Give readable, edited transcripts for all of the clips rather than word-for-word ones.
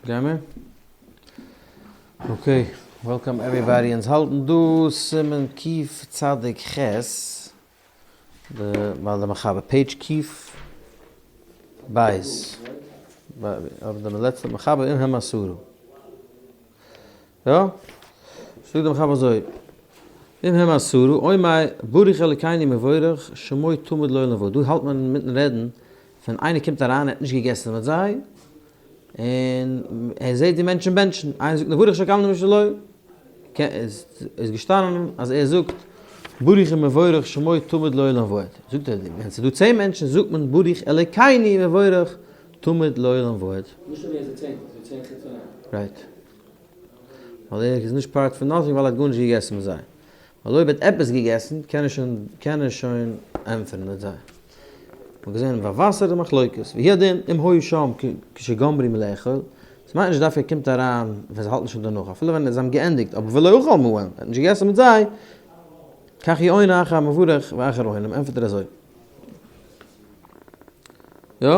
גיימער? Okay, welcome everybody, אונז האלטן דא סימן קוף צדיק ח', די ביי די מחבר, page קוף בית, אויף די לעצטע מחבר אם הם עשרה. יא? זאגט די מחבר אזוי, אם הם עשרה, אומר ברוך אלוקינו מבורך שמו תמיד לעולם ועד, דא האלט מען אינמיטן רעדן ווען איינער קומט אריין ער האט נישט געגעסן מיט זיי, און ער זעט די מענטשן בענטשן, איינער זאגט נברך שהכלנו משלו, איז געשטאנען אז ער זאגט ברוך ומבורך שמו תמיד לעולם ועד, זאגט ער ווען ס'איז דא צען מענטשן זאגט מען ברוך אלוקינו מבורך תמיד לעולם ועד. נישט אויב ער איז די צענטע, ס'איז דא צען חוץ פון אים. Right. ווייל ער איז נישט part פון nothing ווייל ער האט גארנישט געגעסן מיט זיי. ווייל אויב ער האט עפעס געגעסן קען ער שוין קען ער שוין ענטפערן מיט זיי. מ'האט געזען ביי וואסער די מחלוקת. והוא הדין אם היו שם כשגמרו מלאכול. ס'מיינט נישט דווקא ער קומט אריין ווען זיי האלטן שוין דערנאך. אפילו ווען זיי האבן געענדיגט אבער ולא אכל עמהם. ער האט נישט געגעסן מיט זיי. כך הוא עונה אחר המברך ואחר העונים. ענטפערט ער אזוי. יא?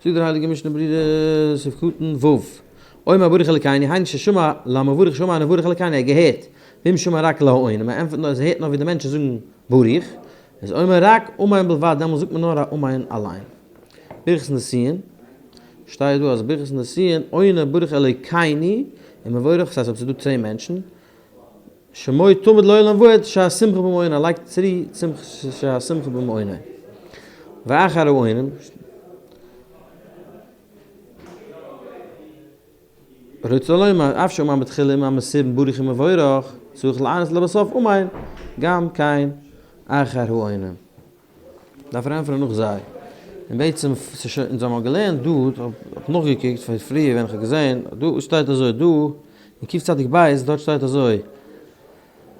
זאגט דער הייליגער משנה ברורה סעיף קטן ו', אומר ברוך אלקינו היינו ששמע למברך שאמר נברך אלקינו ער האט געהערט, ואם שמע רק לעונים ער ענטפערט נאר ער הערט נאר ווי די מענטשן זאגן ברוך, איז אומר רק אמן בלבד דעמאלס זאגט מען נאר א אמן אליין. ברכת נשיאין, שטייט דא אז ברכת נשיאין עונה ברוך אלקינו ומברך, ס'הייסט אויב ס'איז דא צען מענטשן, שמו תמיד לעולם ועד שהשמחה במעונו, ער לייגט צו שהשמחה במעונו. ואחר העונים. רוצה לומר, אף שאמר בתחילה עם המסובין ברוך ומבורך, צריך לענות לבסוף אמן, גם כן אחר העונים. דארף ער ענטפערן נאך זיי. און בעצם, ס'איז שוין, אונז האבן געלערנט דא, כ'האב נאכגעקוקט פון פריער ווען כ'האב געזען, דא שטייט אזוי, דא אין קוף צדיק בית, דארט שטייט אזוי,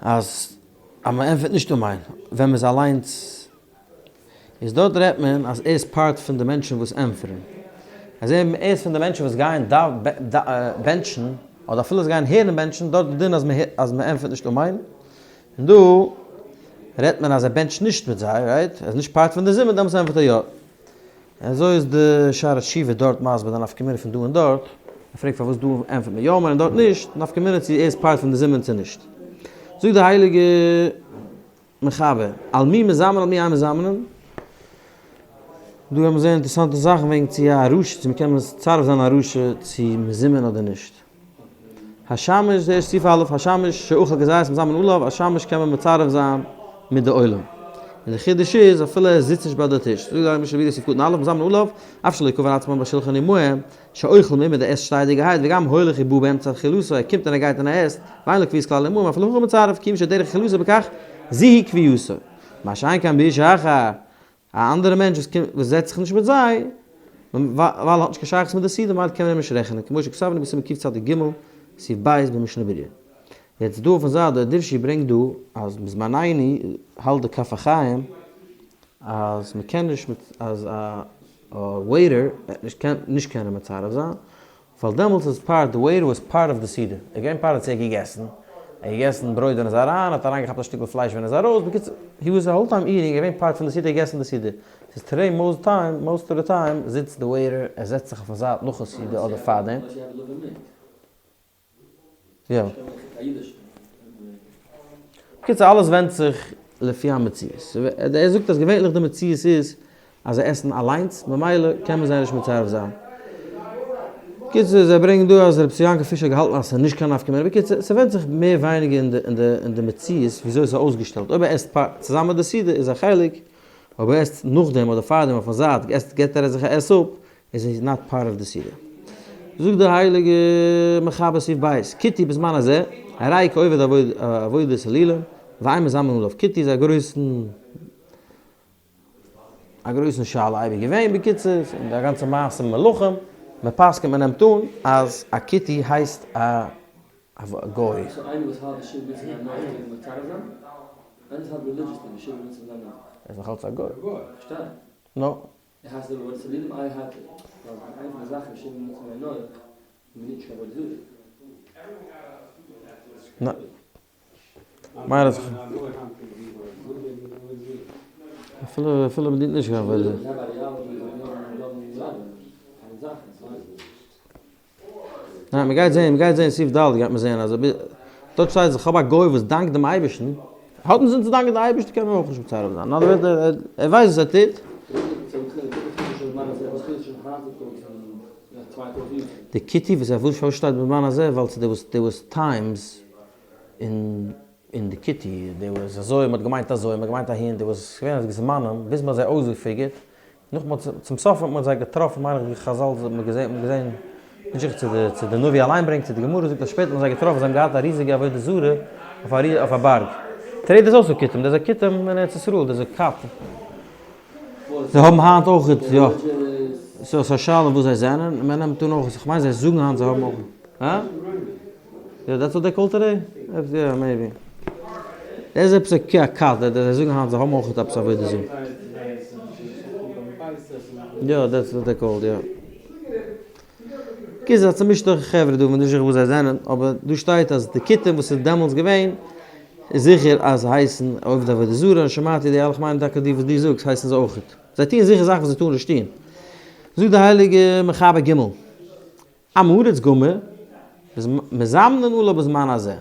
אז אז מען ענטפערט נישט אמן ווען מ'איז אליינס, איז דארט רעדט מען אז ער איז part פון די מענטשן וואס ענטפערן. אז ער איז פון די מענטשן וואס גייען בענטשן, אדער אפילו זיי גייען הערן בענטשן, דארט איז די דין אז מען ענטפערט נישט אמן. און דא רעדט מען אז ער בענטשט נישט מיט זיי, right? ער איז נישט part פון די זימון, דעמאלטס ענטפערט ער יא. און אזוי איז די שערי תשובה דארט מסביר די נפקא מינה פון דא און דארט. ער פרעגט פארוואס דא ענטפערט מען יא אמן און דארט נישט, נפקא מינה צו ער איז part פון די זימון צו נישט. זאגט די הייליגע מחבר, על מי מזמנין על מי אין מזמנין. דא וועט מען זען אינטערעסאנטע זאכן וועגן צו א רשע, צו מען קען מצרף זיין א רשע צו מזומן אדער נישט. השמש, די ערשטע סעיף א', השמש שאכל כזית מזמנין עליו, א שמש קען מען מצרף זיין מיט די עולם. און די חידוש איז אפילו ער זיצט נישט ביי די טיש. זאגט די משנה ברורה סעיף קטן א', מזמנין עליו, אף שלא קבע עצמו בשולחן עמהם, שאוכל מעומד ער עסט שטיידיגערהייט, וגם הולך ובא באמצע אכילתו, ער קומט און ער גייט און ער עסט, ואין לו קביעות כלל עמהם, אפילו הכי מצרף, כיוון שדרך אכילתו בכך, זו היא קביעותו. מה שאין כן באיש אחר, א אנדערע מענטש וואס קומט וואס זעצט זיך נישט מיט זיי, ווייל ער האט נישט קיין שייכות מיט די סעודה ממילא קען מען אים נישט רעכענען, כמו שכתבנו בסימן קצ ג, סעיף ב' במשנה ברורה. יעצט דא אויפן זייט דער דרשי ברענגט דא אז בזמנינו האלט די כף החיים אז מען קען נישט מיט אז א waiter וועט נישט נישט קענען מצרף זיין, ווייל דעמאלטס איז part, די waiter was part of די סעודה, ער איז געווען part צו ער האט געגעסן, ער האט געגעסן ברויט ווען ער איז אריין, ער האט אריינגעכאפט א שטיקל פלייש ווען ער איז ארויס, בקיצור, he was the whole time eating, ער איז געווען part פון די סעודה, ער האט געגעסן די סעודה. ס'איז today most time, most of the time, זיצט די waiter, ער זעצט זיך אויפן זייט נאכן סעודה אדער פארדעם. יא. בקיצור אלעס ווענדט זיך לפי המציאות. ער זאגט אז געווענליך די מציאות איז אז זיי עסן אליינס ממילא קען מען זיי נישט מצרף זיין. בקיצור זיי ברענגען דא אז רבי יעקב פישער האט געהאלטן אז ס'איז נישט קיין נפקא מינה. בקיצור ס'ווענדט זיך מער ווייניגער אין די אין די אין די מציאות וויאזוי ס'איז אויסגעשטעלט. אויב ער עסט צוזאמען מיט די סעודה איז א חלק, אויב ער עסט נאכדעם אדער פארדעם אויפן זייט עסט געבט ער זיך א עס אפ איז איז not part of די סעודה. זאגט דער הייליגע מחבר סעיף ב', כותי בזמן הזה, הרי כעובד עבודת אלילים, ואין מזמנין עליו, כותי איז א גרויסן א גרויסן שאלה אייביג געווען, בקיצור, און די גאנצע מעשה מלכים, מען פסק'נט מען נעמט אן אז א כותי הייסט א גוי. ער איז נאך אלץ א גוי. נו. איך האס די ווארט צדיקים איי האט ווייל איינע פון די זאכן וואס שבעים מצוה בני נח איז מען נישט קיין עבודה זרה. מיין אז אפילו אפילו מען דינט נישט קיין עבודה זרה. ניין, מ'גייט זעהן, מ'גייט זעהן סעיף ד' גייט מען זעהן אז דארט שטייט אז איך האב א גוי וואס דאנקט דעם אייבערשטן, האט אינזין צו דאנקען די אייבערשטער קען מען אויך נישט מצרף זיין, אין אנדערע ווערטער ער ווייסט וואס ער טוט. די כותי וואס ער וואס שטייט בזמן הזה ווייל ס'דער וואס דער וואס טיימס אין אין די כותי דער וואס אזוי מ'האט געמיינט אזוי מ'האט געמיינט אהין דער וואס ס'געווען אזוי זמנים ביז מ'האט זיי אויסגעפיגערט נאך מ'האט צום סוף האט מען זיי געטראפן מיין איך די חזל האט מען געזען מ'האט געזען נישט זיכער צו די צו די נביא אליין ברענגט צו די גמרא זאגט אז שפעטער האט מען זיי געטראפן זיי האבן געהאט א ריזיגע עבודה זרה אויף א אויף א בארג. טרעיד איז אויך כותים דאס איז א כותים אין ארץ ישראל דאס איז כת. זיי האבן היינט אויך יא. סאו ס'איז א שאלה וואס זיי זענען מען נעמט אן אויך כ'מיין זיי זאגן היינט זיי האבן אויך. הא? יא that's what they call today? יא maybe. דאס איז עפעס א כת זיי זאגן היינט זיי האבן אויך עפעס עבודה זרה. יא that's what they called יא. קיצור א צומישטע חברה דא מ'ווייסט נישט וואס זיי זענען אבער דא שטייט אז די כותים וואס איז דעמאלטס געווען איז זיכער אז זיי הייסן עובדי עבודה זרה און שמעתי די אלע כ'מיין טאקע די וואס דו זאגסט הייסן זיי אויכעט. זיי טוען זיכער זאכן וואס זיי טארן נישט טון. זאגט די הייליגע מחבר ג' עם הארץ גמור, מזמנין עליו בזמן הזה.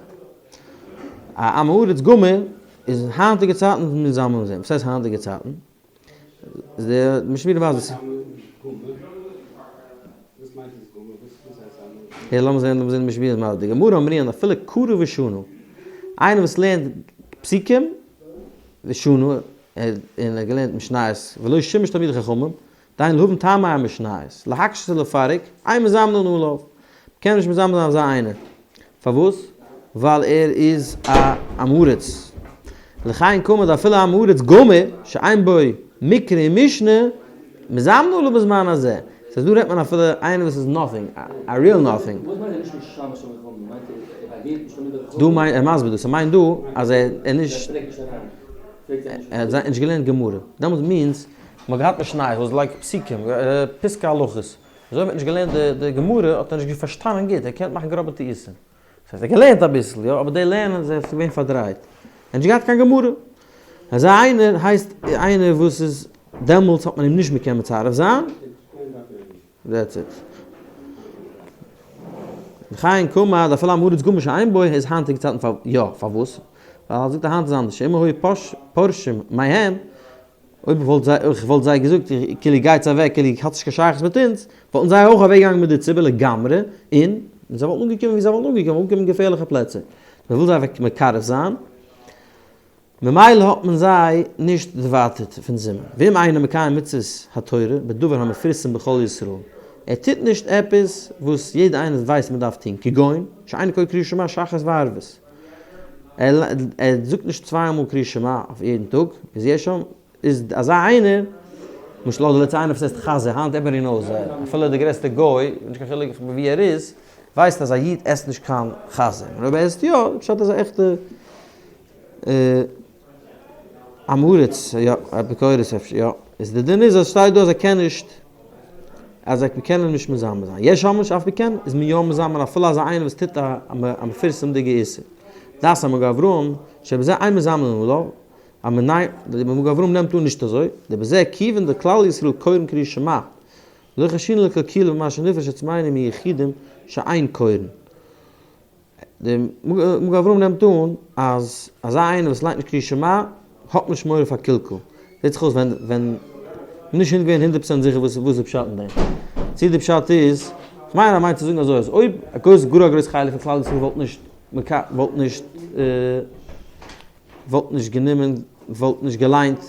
א עם הארץ גמור איז אין היינטיגע צייטן מזמנין זיי. וואס הייסט היינטיגע צייטן? איז די משנה ברורה מסביר. הער לאמיר זען לאמיר זען די משנה ברורה מסביר. די גמרא אמרינן אפילו קרא ושנה. איינער וואס לערנט פסוקים ושנה, און ער האט געלערנט משניות ולא שימש תלמידי חכמים, דהיינו להבין טעמי המשניות, להקשות ולפרק, אין מזמנין עליו. מ'קען נישט מזמן זיין אזא איינער. פארוואס? ווייל ער איז א עם הארץ. לכן קאמר דאפילו עם הארץ גמור, שאין בו מקרא ומשנה, מזמנין עליו בזמן הזה. ס'הייסט דא רעדט מען אפילו איינער וואס איז nothing, א real nothing. וואס מיינט ער נישט משמש תלמידי חכמים? מיינט ער ער באגעגנט נישט תלמידי חכמים? דא מיינט ער מסביר דא, ס'מיינט דא אז ער איז נישט, ער האט נישט געלערנט גמרא. דעמאלטס means מ'האט געהאט משניות וואס like פסוקים, פסקי הלכות. אזוי מ'האט נישט געלערנט די גמרא האט ער נישט פארשטאנען גוט, ער קען מאכן גראבע טעותים. דאס הייסט ער האט געלערנט אביסל יא, אבער די לערנען איז געווען פארדרייט. ער האט נישט געהאט קיין גמרא. אזא איינער הייסט איינער וואס איז דעמאלטס האט מען אים נישט מקען מצרף זיין. That's it. וכן קאמר דאפילו עם הארץ גמור שאין בו איז היינטיגע צייטן פאר יא פארוואס? ווייל ער זאגט אז היינט איז אנדערש שאם היו פורשים מהם אויב וואלט זיי איך וואלט זיי געזאגט כאילו גייטס אוועק כאילו האטס נישט קיין שייכות מיט אונז וואלטן זיי אויך אוועק געגאנגען מיט די ציבור לגמרי און זיי וואלטן אנגעקומען ווי זיי וואלטן אנגעקומען אנגעקומען אין געפערליכע פלעצער מען וויל זיי מקרב זיין ממילא האט מען זיי נישט דערווייטערט פון זימון. ואם אינו מקיים מצוות התורה בדבר המפורסם בכל ישראל, ער טוט נישט עפעס וואס יעדער איינער ווייסט מען דארף טון, כגון, שאינו קורא קריאת שמע שחרית וערבית, ער זאגט נישט צוויי מאל קריאת שמע אויף יעדן טאג, איז יש שם, איז אזא איינער, למשל אדער let's say איינער וואס עסט חזיר, היינט everybody knows, אפילו די גרעסטע גוי, נישט קיין חילוק ווי ער איז, ווייסט אז א איד עסט נישט קיין חזיר, און אויב ער עסט יא, פשט אז א עכטע. עם הארץ, יא, אפיקורס אפשר, יא. איז די דין איז אז שטייט דא אז ער קען נישט, אז ער קען אים נישט מזמן זיין. יש אומרים שאף על פי כן איז מען יא מזמן אפילו אזא איינער וואס טוט א מפורסם'דיגע איסור. דעת המגן אברהם שבזה אין מזמנין עליו, א מנין, די מגן אברהם נעמט אן נישט אזוי, דבזה כיוון דכלל ישראל קורין קריאת שמע, לא חיישינן לקלקולא במה שנפריש עצמינו מיחידים שאין קורין. דער מגן אברהם נעמט אן אז אזא איינער וואס ליינט נישט קריאת שמע האט נישט מורא פאר קלקול. זעט זיך אויס ווען ווען נישט געווען הונדערט פראצענט זיכער וואס איז פשט אין דעם. צו די פשט איז, כ'מיין ער מיינט צו זאגן אזוי אז אויב א גרויס גאר א גרויס חלק פון כלל ישראל וואלט נישט וואלט נישט וואלט נישט גענומען, וואלט נישט געליינט,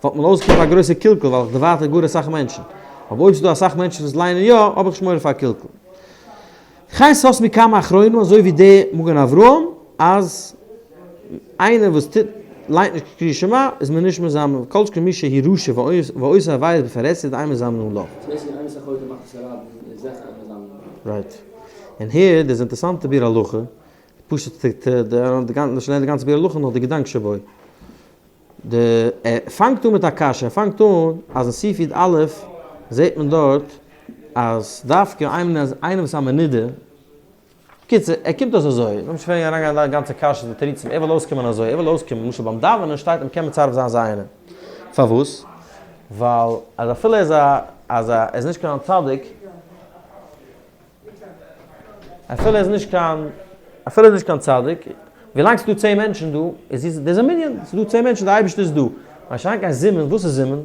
וואלט מען אויסגעקומען פאר א גרויסע קלקול, ווייל איך דערווייטער גאר אסאך מענטשן. אבער אויב ס'איז דא אסאך מענטשן וואס ליינען יא, האב איך נישט מורא פאר קלקול. וכן סתמו כמה אחרונים, אזוי ווי די מגן אברהם, אז איינער וואס טוט, ליינט נישט קריאת שמע, איז מען נישט מזמן, כל שכן מי שהוא רשע ועושה עבירות בפרהסיא דאין מזמנין עליו. Right. און הער, דאס איז אינטערעסאנטע ביאור הלכה, פשוט נישט לערנען די גאנצע ביאור הלכה נאר די געדאנק שבו. די ער פאנגט אן מיט א קשיא, ער פאנגט אן אז אין סעיף י א זעט מען דארט אז דווקא איינער וואס איז א מנודה, קיצור ער קומט אויס אזוי, לאמיר נישט פרעגן אריינגיין אין די גאנצע קשיות און תירוצים, ער וויל אויסקומען אזוי, ער וויל אויסקומען, למשל ביים דאווענען שטייט אז מ'קען מצרף זיין אזא איינעם, פארוואס? ווייל אז אפילו ער איז א אז ער איז נישט קיין צדיק. אפילו ער איז נישט קיין, אפילו ער איז נישט קיין צדיק, ווילאנג ס'איז דא 10 מענטשן דא, איז דער איז א מנין, ס'איז דא 10 מענטשן, דער אייבערשטער איז דא. מה שאין כן זימון, וואס איז זימון?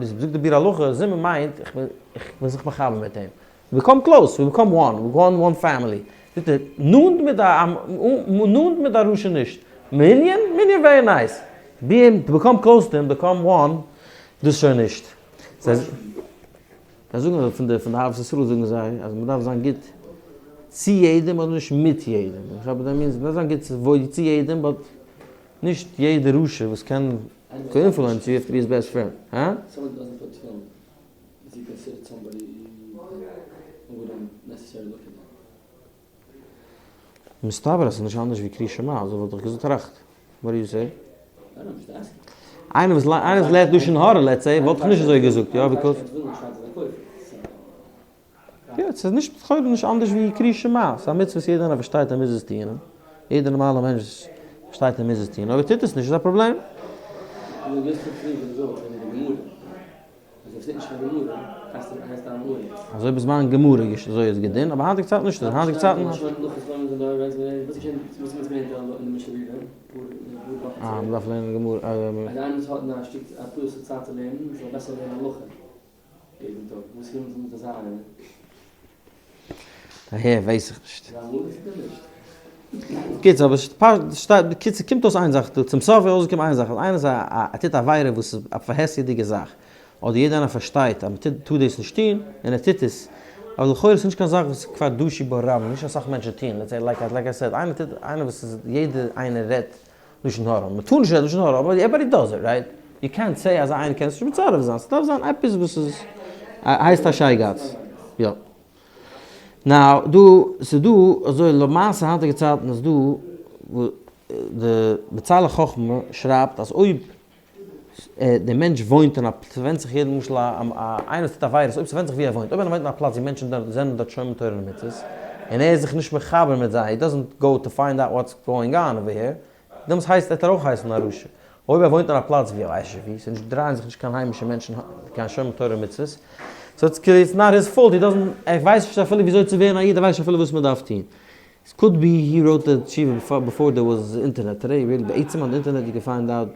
זאגט די ביאור הלכה, זימון מיינט, איך בין, איך בין זיך מחבר מיט אים. We become close, we become one, we become one family. זאגט ער, נאנט מיט א, נאנט מיט א רשע נישט. מנין? מנין very nice. Be to become close to him, become one, דאס שוין נישט. זיי זאגן אזוי פון די פון די אהבת ישראל זאגן זיי אז מען דארף זיין גוט צו יעדעם אדער נישט מיט יעדעם. איך האב דעם means, מען דארף זיין גוט צו יעדעם but נישט יעדע רשע וואס קען influence you have to be his best friend. הא? Is he considered somebody who wouldn't necessarily look at that? מסתבר אז ס'איז נישט אנדערש ווי קריאת שמע, אזוי וואלט איך געזאגט טראכט. What do you say? איינער וואס איינער וואס לערנט לשון הרע let's say וואלט איך נישט אזוי געזאגט, יא because. יא, ס'איז נישט לכאורה נישט אנדערש ווי קריאת שמע, ס'איז א מצוה וואס יעדער איינער פארשטייט ער מוז עס טוען, יעדער נארמאלער מענטש פארשטייט ער מוז עס טוען, אויב ער טוט עס נישט איז א פראבלעם. אזוי בזמן גמרא געש אזוי איז געדין, אבער היינטיגע צייטן נישט אזוי, היינטיגע צייטן. אה, מ'דארף לערנען גמרא. אהער ווייס איך נישט. קיצור, אבער שטייט, בקיצור קומט אויס איין זאך דא, צום סוף איז אויסגעקומען איין זאך, אז איינער איז א, ער טוט א עבירה וואס איז א פרהסיה'דיגע זאך, אדער יעדער איינער פארשטייט אז מען טאר דאס נישט טון, און ער טוט עס, אבער לכאורה איז נישט קיין זאך וואס כבר דשו בה רבים, נישט אסאך מענטשן טוען, let's say like like I said, איינער טוט, איינער וואס איז, יעדער איינער רעדט לשון הרע, מען טאר נישט רעדן לשון הרע, אבער everybody does it, right? יו קענט סעי אז איינער קען עס נישט מצרף זיין, ס'דארף זיין עפעס וואס איז הייסט א שייגאץ, יא. Now, דא, ס'איז דא, אזוי למעשה היינטיגע צייטן איז דא, די בצלאל חכמה שרייבט אז אויב דער מענטש וואוינט אין א, ס'ווענדט זיך יעדע למשל א איינער וואס טוט עבירות, אויב ס'ווענדט זיך ווי ער וואוינט, אויב איינער וואוינט אין א פלאץ ווי מענטשן זענען דארט שומר תורה ומצוות, און ער איז זיך נישט מחבר מיט זיי, he doesn't go to find out what's going on over here, דעמאלטס הייסט וועט ער אויך הייסן א רשע. אויב ער וואוינט אין א פלאץ ווי ווייס איך ווי, ס'נישט דרייען זיך נישט קיין היימישע מענטשן קיין שומר תורה ומצוות, so it's clear it's not his fault, he doesn't, ער ווייסט נישט אפילו וויאזוי צו ווערן א איד, ער ווייסט נישט אפילו וואס מ'דארף טון. It could be he wrote the תשובה before there was internet, today really בעצם on the internet you can find out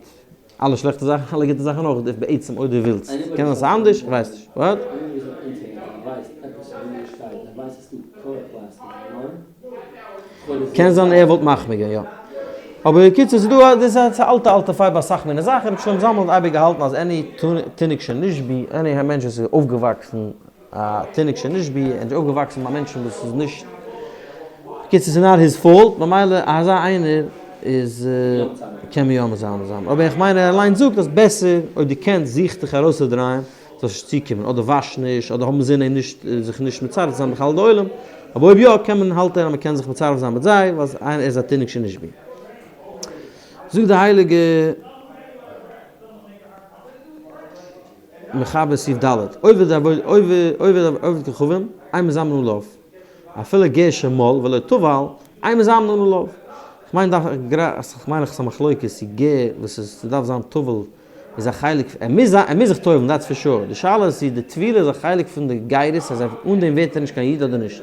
אלע שלעכטע זאכן אלע גוטע זאכן אויך, בעצם אויב דו ווילסט. קען זיין ס'איז אנדערש, איך ווייס נישט. What? קען זיין ער וואלט מחמיר געווען, יא. אבער בקיצור ס'איז דא, דאס איז א אלטע אלטע fight ביי אסאך מיני זאכן, רבי שלמה זלמן האט אייביג געהאלטן אז any תינוק שנשבו, any מענטש וואס איז אויפגעוואקסן א תינוק שנשבו, ער איז אויפגעוואקסן ביי מענטשן וואס איז נישט, בקיצור ס'איז not his fault, ממילא אזא איינער איז קען מען יא מזנה זיין, אבער איך מיין ער אליינס זאגט אז בעסער אויב דו קענסט זוך דיך ארויסצודרייען זאלסט נישט צוקומען, אדער וואש נישט, אדער האבן זין אים נישט זיך נישט מצרף זיין בכלל די עולם, אבער אויב יא קען מען האלט ער אז מען קען זיך מצרף זיין מיט זיי, ווייל ער איז א תינוק שנשבו. זאגט די הייליגע. מחבר סעיף ד', עובד עובד כוכבים, אין מזמנין עליו, אפילו גר שמל ולא טבל, אין מזמנין עליו. כ'מיין דארף איך מיין איך ס'א מחלוקת צו גר וואס איז ס'דארף זיין טבל איז א חלק ער מוז ער מוז זיך טובל'ן that's for sure, די שאלה איז צו די טבילה איז א חלק פון די גירות אז אן דעם ווערט ער נישט קיין איד אדער נישט.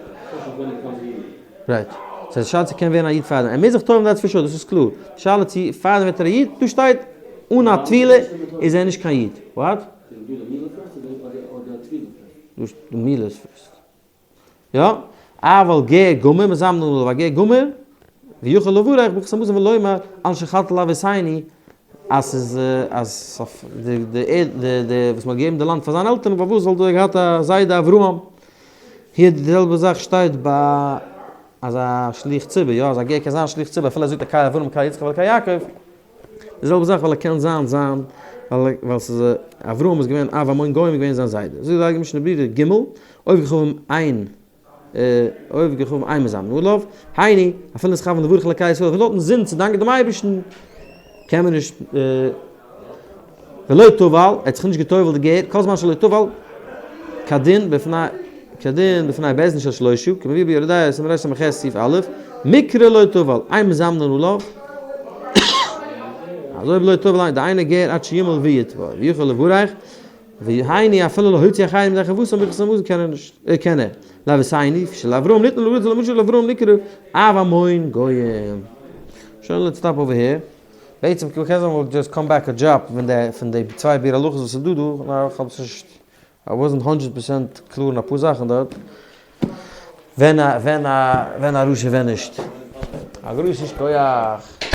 Right. ס'איז א שאלה צו קען ווערן א איד פארדעם. ער מוז זיך טובל'ן that's for sure, דאס איז קלאר. די שאלה צו פארדעם ווערט ער א איד, דא שטייט אן א טבילה איז ער נישט קיין איד. What? די מילה איז first. יא. אבל גר גמור מזמנין עליו א גר גמור ויכול לברך ברכת המזון ולומר על שהנחלת לאבותינו אז ס'איז אז די די די די וואס מ'האט געגעבן די לאנד פאר זיינע עלטערן פארוואס זאל דער געהאט א זיידע אברהם הי די זעלבע זאך שטייט ביי אזא שליח ציבור יא אז א גר קען זיין שליח ציבור אפילו ער זאגט אלקי אברהם אלקי יצחק ואלקי יעקב די זעלבע זאך ווייל ער קען זיין זיין ווייל ווייל ס'איז אברהם איז געווען אב המון גוים איז געווען זיין זיידע זאגט די הייליגע משנה ברורה ג עובד כוכבים אין עובד כוכבים אין מזמנין עליו, היינו, אפילו נתכוון לברך אלקי ישראל, אפילו האט אין זין צו דאנקען דעם אייבערשטן, קען מען נישט, ולא טבל, ער האט זיך נישט גע'טובל'ט די גר, כל זמן שלא טבל, כדין בפני, כדין בפני בית דין של שלושה, כמבואר ביורה דעה, סימן רס"ח סעיף א', מקרה לא טבל, אין מזמנין עליו, אז אויב לא טבל, דאינו גר עד שימול ויטבול, ויכול לברך. והיינו אפילו להוציא אחרים ידי חובתם ברכת המזון קען ער נישט, קען ער. לאבותינו שלאברהם ניתנה לארץ למשל לאברהם נקרא אב המון גוים. שוין let's stop over here. בעצם קען זיין we'll just come back a job פון די פון די צוויי ביאור הלכות וואס איז דא דא, נאר איך האב עס נישט, I wasn't 100% קלאר אין אפאר זאכן דארט. ווען א ווען א ווען א רשע ווען נישט. א גרויסן שכוח.